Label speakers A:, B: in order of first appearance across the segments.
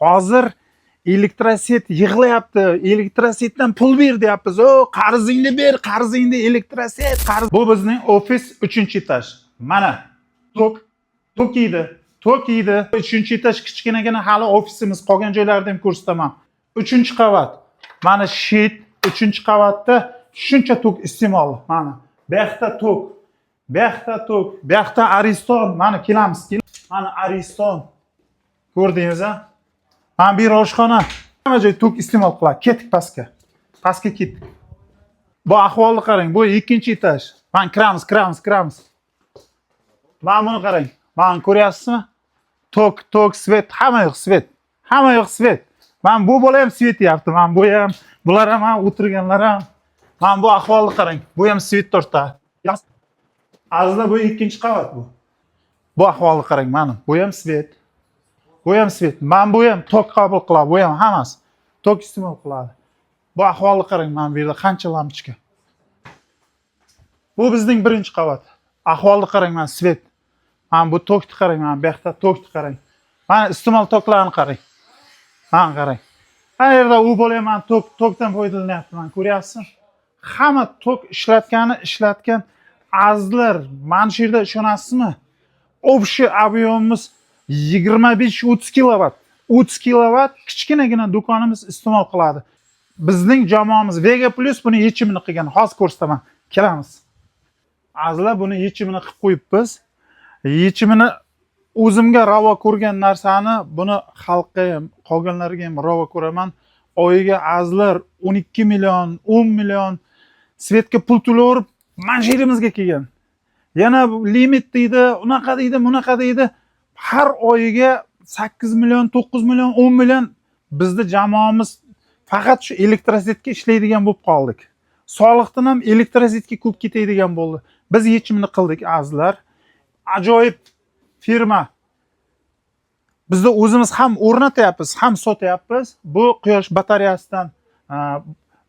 A: Hozir электросеть yig'layapti. Электросеть dan pul ber deyapmiz. O, qarzingni ber, qarzingni, электросеть, qarz. Bu bizning ofis, 3-этаж. Mana tok, tok yeydi, tok yeydi. 3-этаж kichkinagina hali ofisimiz, qolgan joylarni ham ko'rsataman. 3-qavat. Mana щит, 3-qavatda shuncha tok iste'mol. Mana bu yoqda tok, bu yoqda tok, bu yoqda Ariston. Mana kelamiz. Mana Ariston. Ko'rdingiz a? Mana bu yer oshxona. Hamma joy tok iste'mol qiladi. Ketdik pastga. Pastga ketdik. Bu ahvolni qarang. Bu ikkinchi этаж. Mana kiramiz, kiramiz, kiramiz. Mana buni qarang. Mana ko'ryapsizmi? Tok, tok, свет, hamma yoq свет. Hamma yoq свет. Mana bu bola ham свет deyapti. Mana bu ham, bular ham, mana o'tirganlar ham. Mana bu ahvolni qarang. Bu ham свет tortadi. Azizlar, bu ikkinchi qavat bu. Bu ahvolni qarang, mana. Bu ham свет. Bu ham свет. Mana bu ham tok qabul qiladi. Bu ham hammasi tok iste'mol qiladi. Bu ahvolni qarang, mana bu yerda qancha lampochka. Bu bizning birinchi qavat. Ahvolni qarang, mana свет. Mana bu tokni qarang, mana bu yoqda tokni qarang. Mana iste'mol toklarini qarang. Mana qarang. Har yerda u bola ham mana tok, tokdan foydalanyapti, mana ko'ryapsizmi? Hamma tok ishlatgani ishlatgan. Azizlar, mana shu yerda ishonasizmi? Общий объем imiz 25-30 kilovat. 30 kilovat kichkinagina do'konimiz iste'mol qiladi. Bizning jamoamiz Vega Plus buni yechimini qilgan. Hozir ko'rsataman. Kelamiz. Azizlar, buni yechimini qilib qo'yibmiz. Yechimini o'zimga ravo ko'rgan narsani buni xalqqa ham, qolganlarga ham ravo ko'raman. Oyiga, azizlar, 12 million, 10 million свет ga pul to'laverib, mana shu yerimizga kelgan. Yana limit deydi, unaqa deydi, bunaqa deydi. Har oyiga 8 million, 9 million, 10 million. Bizni jamoamiz faqat shu электросеть ga ishlaydigan bo'lib qoldik. Soliqdan ham электросеть ga ko'p ketadigan bo'ldi. Biz yechimini qildik, azizlar. Ajoyib firma. Bizda o'zimiz ham o'rnatyapmiz, ham sotyapmiz. Bu quyosh batareyasidan,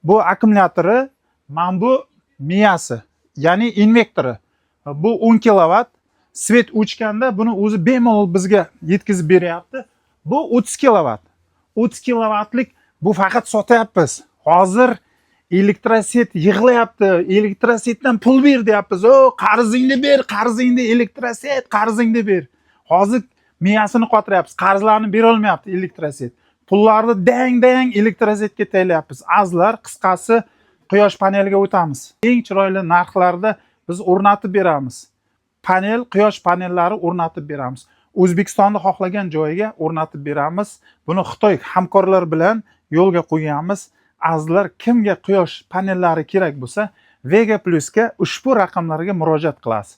A: bu akkumulyatori, mana bu miyasi, ya'ni invertori. Bu 10 kilovat. Свет o'chganda buni o'zi bemalol bizga yetkazib beryapti. Bu 30 kilovat. 30 kilovatlik bu faqat sotyapmiz. Hozir электросеть yig'layapti. Электросеть dan pul ber deyapmiz. O, qarzingni ber, qarzingni, электросеть, qarzingni ber. Hozir miyasini qotiryapmiz. Qarzlarni bera olmayapti электросеть. Pullarni dang dang электросеть ga taylayapmiz. Azizlar, qisqasi, quyosh paneliga o'tamiz. Eng chiroyli narxlarda biz o'rnatib beramiz. Panel, quyosh panellari o'rnatib beramiz. O'zbekistonni xohlagan joyiga o'rnatib beramiz. Buni Xitoy hamkorlar bilan yo'lga qo'yganmiz. Azizlar, kimga quyosh panellari kerak bo'lsa, Vega Plusga ushbu raqamlarga murojaat qilasiz.